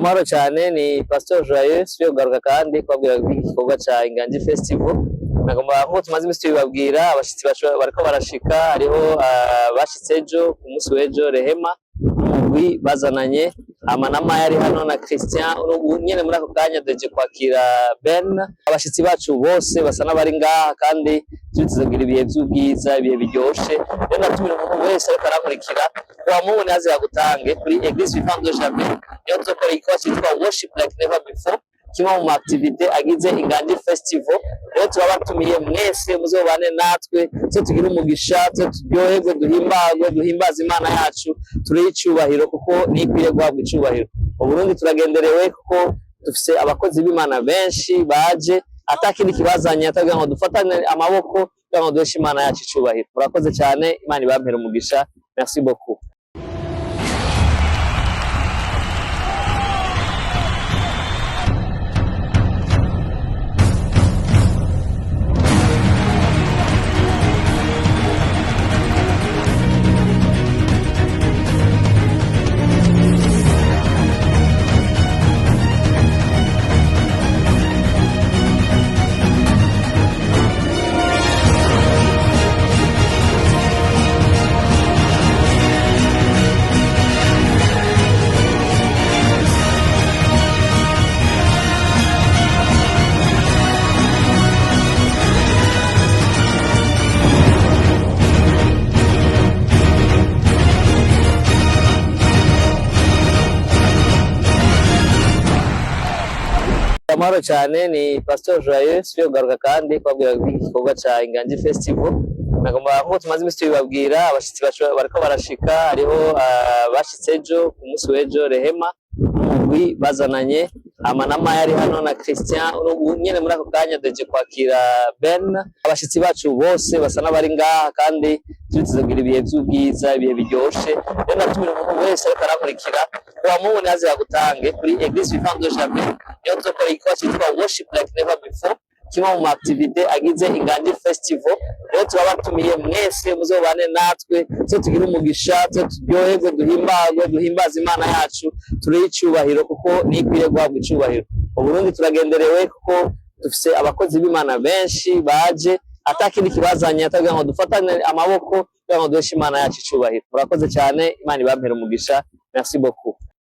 Amahoro cyane, ni Pastor Joyeux. Subiye kugaruka kandi kubabwira igikorwa ca Inganji Festival. Nagomba, nkuko tumaze imisi tubibabwira, abashitsi bariko barashika. Hariho bashitse ejo, ku munsi w'ejo, Rehema n'umugwi bazananye, hama na Maya ari hano na Christian. Ubu nyene muri ako kanya duhejeje kwakira Ben. Abashitsi bacu bose basa n'abari ngaha, kandi tuzogira ibihe vy'ubwiza, ibihe biryoshe. Rero natumira umuntu wese ariko arankurikira, kuwa Mungu ntihaze yagutange kuri Eglise Vivante de Jamais, niho tuzokora igikorwa citwa Worship Like Never Before, kimwe mu activité agize Inganji Festival. Rero turabatumiye mwese, muzobane natwe, tuze tugire umugisha, tuze turyoherwe, duhimbagwe, duhimbaze Imana yacu, turihe icubahiro kuko niyo ikwiye guhabwa icubahiro. Mu Burundi turagenderewe kuko dufise abakozi b'Imana benshi baje atakindi kibazanye atagira ngo dufatane amaboko kugira ngo duheshe Imana yacu icubahiro. Murakoze cyane, Imana ibampere umugisha. Merci beaucoup. Amahoro cyane, ni Pastor Joyeux. Subiye kugaruka kandi kubabwira igikorwa ca Inganji Festival. Nagomba, nkuko tumaze imisi tubibabwira, abashitsi bariko barashika. Hariho bashitse ejo, ku munsi w'ejo, Rehema n'umugwi bazananye, hama na Maya ari hano na Christian. Ubu nyene muri ako kanya duhejeje kwakira Ben. Abashitsi bacu bose basa n'abari ngaha, kandi tuzogira ibihe vy'ubwiza, ibihe biryoshe. Rero natumira umuntu wese ariko arankurikira, kuwa Mungu ntihaze yagutange kuri Eglise Vivante de Jamais, niho tuzokora igikorwa citwa Worship Like Never Before, kimwe mu activité agize Inganji Festival. Rero turabatumiye mwese, muzobane natwe, tuze tugire umugisha, tuze turyoherwe, duhimbagwe, duhimbaze Imana yacu, turihe icubahiro kuko niyo ikwiye guhabwa icubahiro. Mu Burundi turagenderewe kuko dufise abakozi b'Imana benshi baje atakindi kibazanye atagira ngo dufatane amaboko kugira ngo duheshe Imana yacu icubahiro. Murakoze cyane, Imana ibampere umugisha. Merci beaucoup.